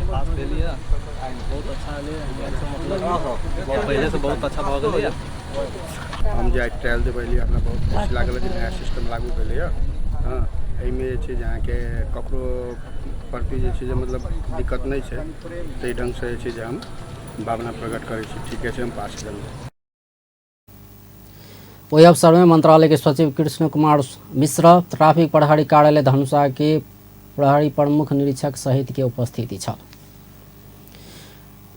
[SPEAKER 2] पास भेल यऽ, बहुत अच्छा भेलै, मतलब पहिले से बहुत अच्छा भऽ गेलै।
[SPEAKER 3] हम जे ट्रायल देबै एलियै, हमरा बहुत खुशी लागल जे नया सिस्टम लागू भेलैए। हँ, एहिमे जे छै जे अहाँके ककरो प्रति जे छै जे मतलब दिक्कत नहि छै, ताहि ढङ्गसँ जे छै जे हम भावना प्रकट करै छी। ठीके छै, हम पास भेलहुँ।
[SPEAKER 1] ओहि अवसर में मंत्रालय के सचिव कृष्ण कुमार मिश्र, ट्रैफिक प्रहरी कार्यालय धनुषा के प्रहरी प्रमुख निरीक्षक सहित के उपस्थिति छल।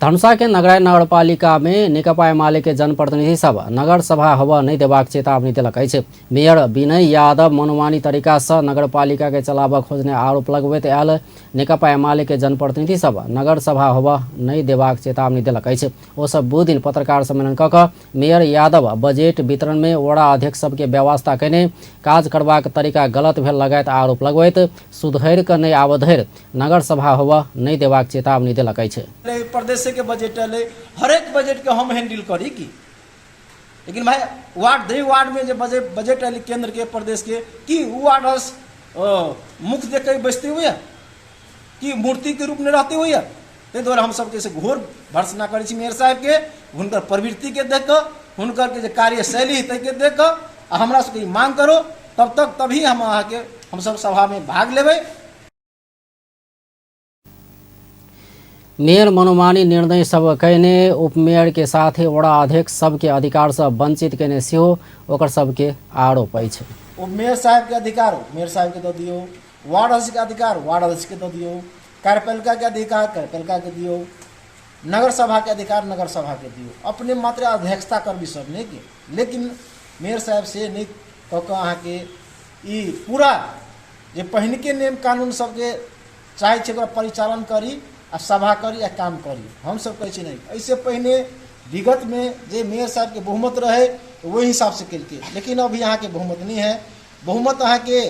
[SPEAKER 1] धनुषा के नगराय नगरपालिका में नेकपा एमाले के जनप्रतिनिधि सब नगर सभा होबऽ नहि देबाक चेतावनी देलक अछि। मेयर विनय यादव मनोमानी तरीका से नगरपालिका के चलाबऽ खोजने आरोप लगबैत आयल नेकपा एमाले के जनप्रतिनिधि सब नगर सभा होबऽ नहि देबाक चेतावनी देलक अछि। ओ सब बुध दिन पत्रकार सम्मेलन कऽ कऽ मेयर यादव बजट वितरण में वडा अध्यक्ष सबके व्यवस्था कयने काज करबाक तरीका गलत भेल लगायत आरोप लगबैत सुधरि कऽ नहि आबऽ धरि नगर सभा होबऽ नहि देबाक चेतावनी देलक अछि।
[SPEAKER 4] प्रदेशके बजट एलै, हरेक बजटके हम हैंडल करी की? लेकिन भाई वार्ड दही वार्डमे जे बजट एलै केंद्रके प्रदेशके, की उ वार्ड मुख देख के बैसते हुए कि मूर्तिके रूपमे रहते हुए? ताहि दुआरे हमसभ से घोर भर्त्सना करै छी मेयर साहेबके, हुनकर प्रवृत्तिके देख कऽ, हुनकर के जे कार्यशैली है ताहिके देख कऽ। आ हमरा सबके ई मांग करो तब तक तभी हम अहाँके हमसभ सभामे भाग लेबै।
[SPEAKER 1] मेयर मनोमानी निर्णय सब कयने उपमेयर के साथे वडा अध्यक्ष सबके अधिकार से वंचित कयने सेहो ओकर सबके आरोप अछि।
[SPEAKER 4] ओ मेयर साहेबके अधिकार मेयर साहेबके दऽ दियौ, वार्ड अध्यक्षके अधिकार वार्ड अध्यक्षके दऽ दियौ, कार्यपालिकाके अधिकार कार्यपालिकाके दियौ, नगर सभाके अधिकार नगर सभाके दियौ। अपने मात्र अध्यक्षता करबी सब नहि के, लेकिन मेयर साहेब से नहि कऽ कऽ अहाँके ई पूरा जे पहिनके नियम कानून सबके चाहै छै ओकरा परिचालन करी आ सभा करी आ काम करी। हमसब कहै छी नहि, एहिसँ पहिने विगतमे जे मेयर साहबके बहुमत रहै ओहि हिसाबसँ केलकै, लेकिन अभी अहाँके बहुमत नहि है। बहुमत अहाँके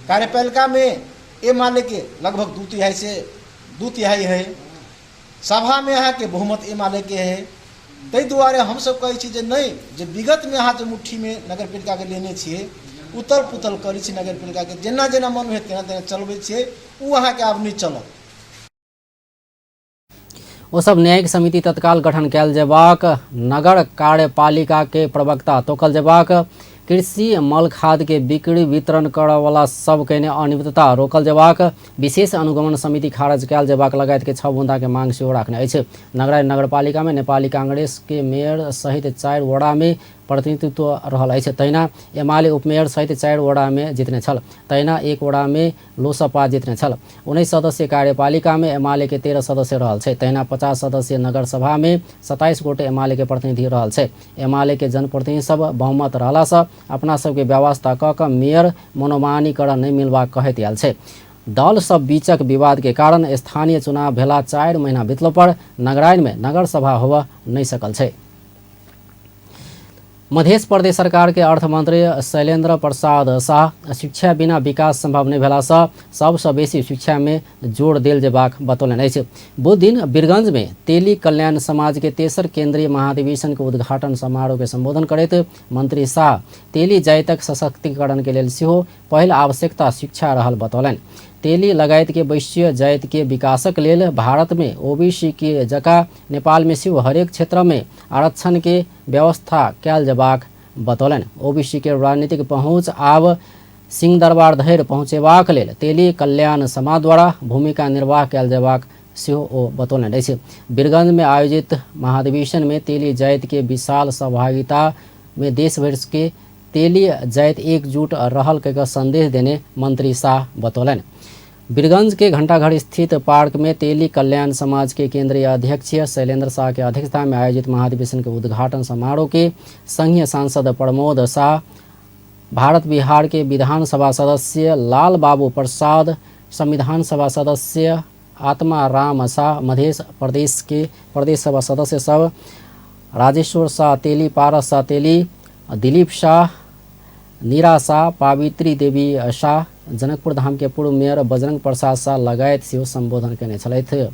[SPEAKER 4] कार्यपालिकामे एमाले के लगभग 2/3 से 2/3 है, सभामे अहाँके बहुमत एमाले के है। ताहि दुआरे हमसब कहै छी जे नहि, जे विगतमे अहाँ जे मुट्ठीमे नगरपालिकाके लेने छियै, उतल पुतल करै छी नगरपालिकाके, जेना जेना मन होइ तेना तेना चलबै छियै, ओ अहाँके आब नहि चलत।
[SPEAKER 1] ओ सब न्यायिक समिति तत्काल गठन कयल जेबाक, नगर कार्यपालिका के प्रवक्ता तोकल जेबाक, कृषि मल खाद के बिक्री वितरण करऽवला सब कयने अनियमितता रोकल जेबाक, विशेष अनुगमन समिति खारज कयल जेबाक लगायत के 6 बुंदा के मांग सेहो राखने अछि। नगराय नगरपालिका में नेपाली कांग्रेस के मेयर सहित 4 वडा में प्रतिनिधित्व रहल अछि। तहिना एमाले उपमेयर सहित 4 वडा में जितने छल, तहिना 1 वडा में लोसपा जितने छल। 19 सदस्यीय कार्यपालिका में एमाले के 13 सदस्य रहल छै। तहिना 50 सदस्यीय नगर सभा में 27 गोटे एमाले के प्रतिनिधि रहल छै। एमाले के जनप्रतिनिधि सब बहुमत रहला से अपना सबके व्यवस्था क क मेयर मनोमानीकरण नहि मिलबाक कहैत आयल छै। दल सब बीचक विवाद के कारण स्थानीय चुनाव भेला 4 महीना बितलो पर नगराइन में नगर सभा होबऽ नहि सकल छै। मध्य प्रदेश सरकार के अर्थमंत्री शैलेंद्र प्रसाद शाह शिक्षा बिना विकास संभव नहि भेला सँ सबसँ बेसी शिक्षा में जोर देल जेबाक बतौलनि अछि। बुध दिन वीरगंज में तेली कल्याण समाज के तेसर केंद्रीय महाधिवेशन के उद्घाटन समारोह के संबोधन करैत मंत्री शाह तेली जातिक सशक्तिकरण के लेल सेहो पहिल आवश्यकता शिक्षा रहल बतौलनि। तेली लगायत के वैश्य जाति के विकासक लेल भारत में ओबीसी के जका नेपाल में सेहो हरेक क्षेत्र में आरक्षण के व्यवस्था कयल जेबाक बतौलनि। ओबीसी के राजनीतिक पहुँच आब सिंहदरबार धरि पहुँचेबाक लेल तेली कल्याण समाज द्वारा भूमिका निर्वाह कयल जेबाक सेहो ओ बतौलनि अछि। वीरगंज में आयोजित महाधिवेशन में तेली जाति के विशाल सहभागिता में देशभरि के तेली जाति एकजुट रहल के संदेश देने मंत्री शाह बतौलनि। वीरगंज के घंटाघर स्थित पार्क में तेली कल्याण समाज के केंद्रीय अध्यक्ष शैलेंद्र शाह के अध्यक्षता में आयोजित महाधिवेशन के उद्घाटन समारोह के संघीय सांसद प्रमोद शाह, भारत बिहार के विधानसभा सदस्य लाल बाबू प्रसाद, संविधान सभा सदस्य आत्मा राम शाह, मध्य प्रदेश के प्रदेश सभा सदस्य सब राजेश्वर शाह तेली, पारस शाह तेली, दिलीप शाह, नीरा शाह, पावित्री देवी शाह, जनकपुर धाम के पूर्व मेयर बजरंग प्रसाद शाह लगायत सेहो संबोधन केने छलथि।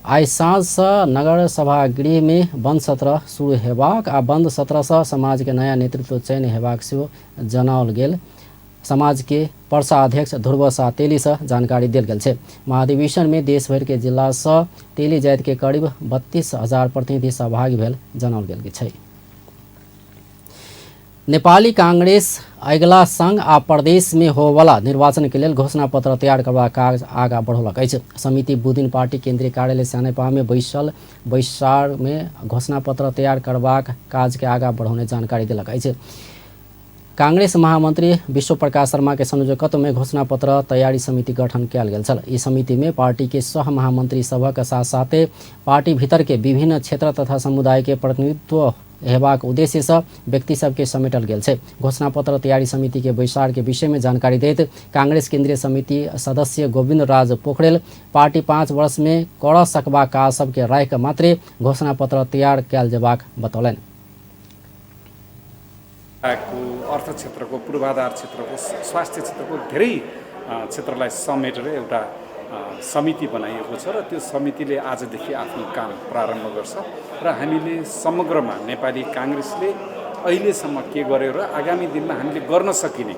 [SPEAKER 1] आइ साँझ नगर सभा गृह में बंद सत्र शुरू हेबाक आ बंद सत्र से समाज के नया नेतृत्व चयन हेबाक सेहो जनाओल गेल। समाज के परसा अध्यक्ष ध्रुव शाह तेली से जानकारी देल गेल छै। महाधिवेशन में देशभरि के जिला से तेली जाति के करीब 32,000 प्रतिनिधि सहभागी भेल जनाओल गेल छै। नेपाली कांग्रेस अगिला संघ आ प्रदेश में होवला निर्वाचन के लेल घोषणा पत्र तैयार करबाक काज आगा बढ़ौलक अछि। समिति बुधदिन पार्टी केंद्रीय कार्यालय सानेपा में बैसल बैसार में घोषणा पत्र तैयार करबाक काज के आगा बढ़ौने जानकारी देलक अछि। कांग्रेस महामंत्री विश्व प्रकाश शर्मा के संयोजकत्व में घोषणा पत्र तैयारी समिति गठन कयल गेल छल। ई समिति में पार्टी के सह महामंत्री सभक साथ साथे पार्टी भीतर के विभिन्न क्षेत्र तथा समुदाय के प्रतिनिधित्व हेबाक उद्देश्य से व्यक्ति सबके समेटल गेल छै। घोषणा पत्र तैयारी समिति के बैसार के विषय में जानकारी दैत कांग्रेस केंद्रीय समिति सदस्य गोविंद राज पोखरेल पार्टी 5 वर्ष में कर सकबाक काज सबके राखि मात्रे घोषणा पत्र तैयार कयल जेबाक बतौलनि।
[SPEAKER 6] अर्थ क्षेत्रको, पूर्वाधार क्षेत्रको, स्वास्थ्य क्षेत्रको धेरै क्षेत्रलाई समेटेर एउटा समिति बनाइएको छ र त्यो समितिले आजदेखि आफ्नो काम प्रारम्भ गर्छ र हामीले समग्रमा नेपाली काङ्ग्रेसले अहिलेसम्म के गर्यो र आगामी दिनमा हामीले गर्न सकिने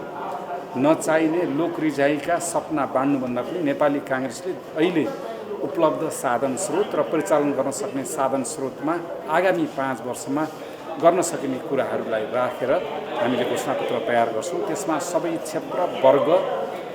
[SPEAKER 6] नचाहिने लोक रिझाइका सपना बाँड्नुभन्दा पनि नेपाली काङ्ग्रेसले अहिले उपलब्ध साधन स्रोत र परिचालन गर्न सक्ने साधन स्रोतमा आगामी 5 वर्षमा गर्न सकिने कुराहरूलाई राखेर हामीले घोषणापत्र तयार गर्छौँ। त्यसमा सबै क्षेत्र, वर्ग,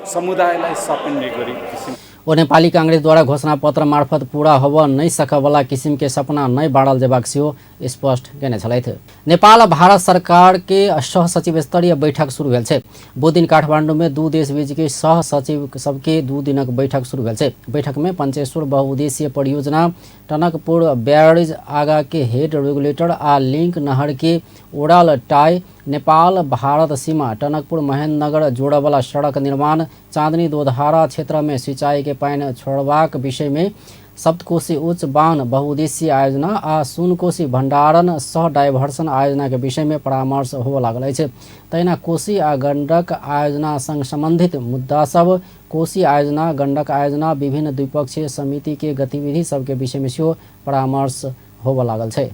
[SPEAKER 6] समुदायलाई समेट्ने गरी किसिम
[SPEAKER 1] ओ नेपाली कांग्रेस द्वारा घोषणा पत्र मार्फत पूरा होब नहीं सकवला किसिम के सपना नहीं बाँडल जेबाक सेहो स्पष्ट केने छलथि। नेपाल भारत सरकार के सह सचिव स्तरीय बैठक शुरू भेल छै। बुधदिन काठमाडौँ में दू देश बीच के सह सचिव सबके 2 दिनक बैठक शुरू भेल छै। बैठक में पंचेश्वर बहुउद्देशीय परियोजना, टनकपुर बैरेज आगा के हेड रेगुलेटर आ लिंक नहर के ओराल टाई, नेपाल भारत सीमा टनकपुर महेंद्रनगर जोड़वाला सड़क निर्माण, चांदनी दोधारा क्षेत्र में सिंचाई के पानि छोड़बाक विषय में सप्तकोशी उच्च बांध बहुउद्देशीय आयोजना आ सुनकोशी भंडारण सह डाइवर्सन आयोजना के विषय में परामर्श होबय लागल अछि। तहिना कोशी आ गंडक आयोजना संग संबंधित मुद्दा सब, कोशी आयोजना, गंडक आयोजना, विभिन्न द्विपक्षीय समिति के गतिविधि सबके विषय में सेहो परामर्श होबय लागल छै।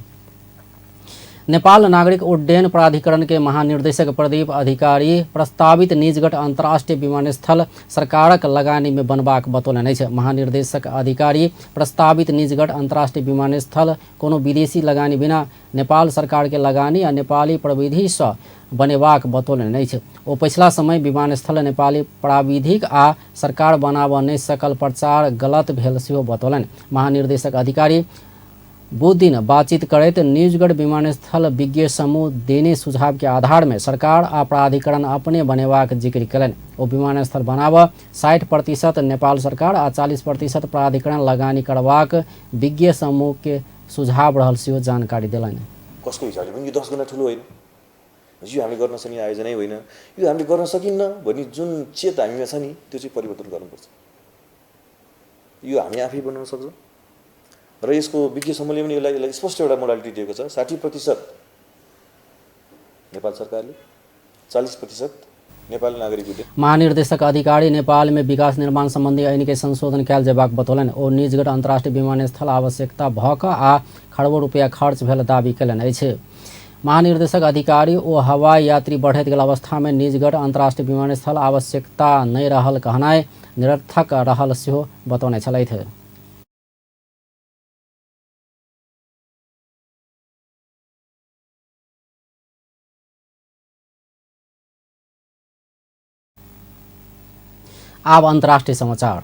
[SPEAKER 1] नेपाल नागरिक उड्डयन प्राधिकरण के महानिर्देशक प्रदीप अधिकारी प्रस्तावित निजगढ़ अंतर्राष्ट्रीय विमानस्थल सरकारक लगानी में बनबाक बतौलनि अछि। महानिर्देशक अधिकारी प्रस्तावित निजगढ़ अंतर्राष्ट्रीय विमानस्थल कोनो विदेशी लगानी बिना नेपाल सरकार के लगानी आ नेपाली प्रविधि सँ बनेबाक बतौलनि अछि। ओ पछिला समय विमानस्थल नेपाली प्राविधिक आ सरकार बनाबऽ नहि सकल प्रचार गलत भेल सेहो बतौलनि। महानिर्देशक अधिकारी बुध दिन बातचीत करैत निजगढ़ विमानस्थल विज्ञ समूह देने सुझाव के आधार में सरकार आ प्राधिकरण अपने बनेबाक जिक्र कयलनि। ओ विमानस्थल बनाबऽ 60% नेपाल सरकार आ 40% प्राधिकरण लगानी करबाक विज्ञ समूह के सुझाव रहल सेहो जानकारी देलनि।
[SPEAKER 7] कसको हिसाबले पनि यो 10 गुणा ठुलो होइन, यो हामीले गर्न सक्ने आयोजनै होइन, यो हामीले गर्न सकिन्न भन्ने जुन चेत हामीमा छ नि त्यो चाहिँ परिवर्तन गर्नुपर्छ। यो हामी आफै बनाउन सक्छौँ र यसको विज्ञ समूहले पनि यसलाई स्पष्ट एउटा मोडालिटी दिएको छ। 60% नेपाल सरकारले, 40% नेपाली नागरिक उद्यम।
[SPEAKER 1] महानिर्देशक अधिकारी नेपाल में विकास निर्माण संबंधी ऐन के संशोधन कयल जेबाक बतौलनि। ओ निजगढ़ अंतर्राष्ट्रीय विमानस्थल आवश्यकता भऽ कऽ आ खरबों रुपया खर्च भेल दावी कयलनि अछि। महानिर्देशक अधिकारी ओ हवाई यात्री बढ़ैत गेल अवस्था में निजगढ़ अंतर्राष्ट्रीय विमानस्थल आवश्यकता नहि रहल कहनाइ निरर्थक रहल सेहो बतौने छलथि। आब अंतर्राष्ट्रीय समाचार।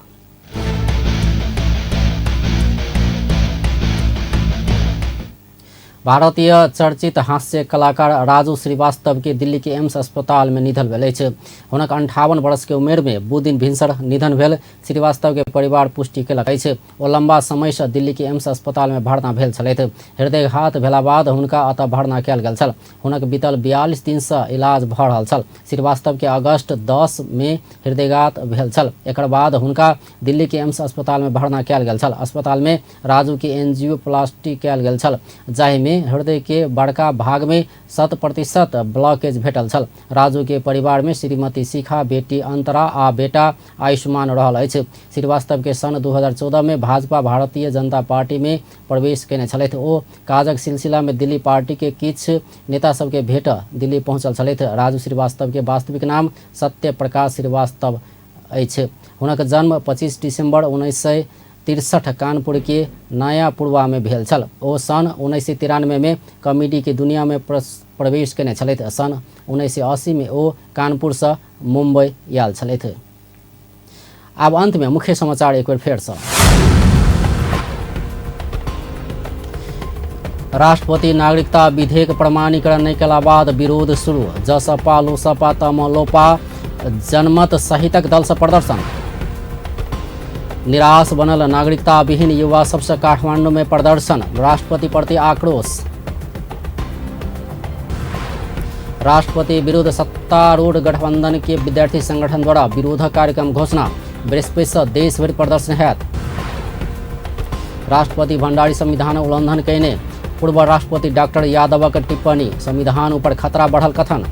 [SPEAKER 1] भारतीय चर्चित हास्य कलाकार राजू श्रीवास्तव के दिल्ली के एम्स अस्पताल में निधन भेल अछि। हुनक 58 वर्ष के उमेर में बुध दिन भिनसर निधन भेल श्रीवास्तव के परिवार पुष्टि केलक अछि। ओ लंबा समय से दिल्ली के एम्स अस्पताल में भर्ना भेल छलथि। हृदयघात भेला बाद हुनका अतः भर्ना कयल गेल छल। हुनक बीतल 42 दिन से इलाज भऽ रहल छल। श्रीवास्तव के अगस्त 10 में हृदयघात भेल छल। एकर बाद हुनका दिल्ली के एम्स अस्पताल में भर्ना कयल गेल छल। अस्पताल में राजू के एंजियोप्लास्टी कयल गेल छल, जाहि में हृदय के बड़का भाग में 100% ब्लॉकेज भेटल छल। राजू के परिवार में श्रीमती शिखा, बेटी अंतरा आ बेटा आयुष्मान रहल अछि। श्रीवास्तव के सन 2014 में भाजपा भारतीय जनता पार्टी में प्रवेश केने छलथि। ओ काजक सिलसिला में दिल्ली पार्टी के किछु नेता सबके भेट दिल्ली पहुंचल छलथि। राजू श्रीवास्तव के वास्तविक नाम सत्य प्रकाश श्रीवास्तव अछि। हुनक जन्म 25 दिसंबर 1963 कानपुर के नयापुरवा में भेल छल। ओ सन 1993 में कॉमेडी के दुनिया में प्रवेश केने छलथि। सन 1980 में ओ कानपुर से मुंबई आयल छलथि। आब अंत में मुख्य समाचार एक बेर फेर से। राष्ट्रपति नागरिकता विधेयक प्रमाणीकरण नहीं केला बाद विरोध शुरू। जसपा लोसपा तमलोपा जनमत सहितक दल से प्रदर्शन। निराश बनल नागरिकता विहीन युवा सबसे काठमांडू में प्रदर्शन। राष्ट्रपति प्रति आक्रोश। राष्ट्रपति विरुद्ध सत्तारूढ़ गठबंधन के विद्यार्थी संगठन द्वारा विरोध कार्यक्रम घोषणा। बृहस्पति से देशभरि प्रदर्शन हैत। राष्ट्रपति भंडारी संविधान उल्लंघन कयने पूर्व राष्ट्रपति डॉक्टर यादवक टिप्पणी। संविधान ऊपर खतरा बढ़ल कथन।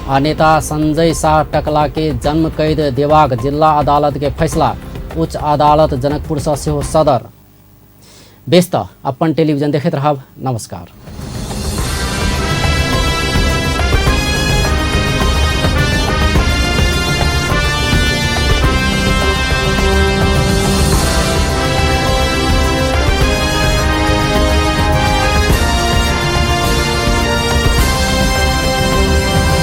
[SPEAKER 1] आ नेता संजय शाह टकला के जन्म कैद देबाक जिला अदालत के फैसला। उच्च अदालत जनकपुर से सेहो सदर। बेस त अपन टेलीविजन देखैत रहब। नमस्कार।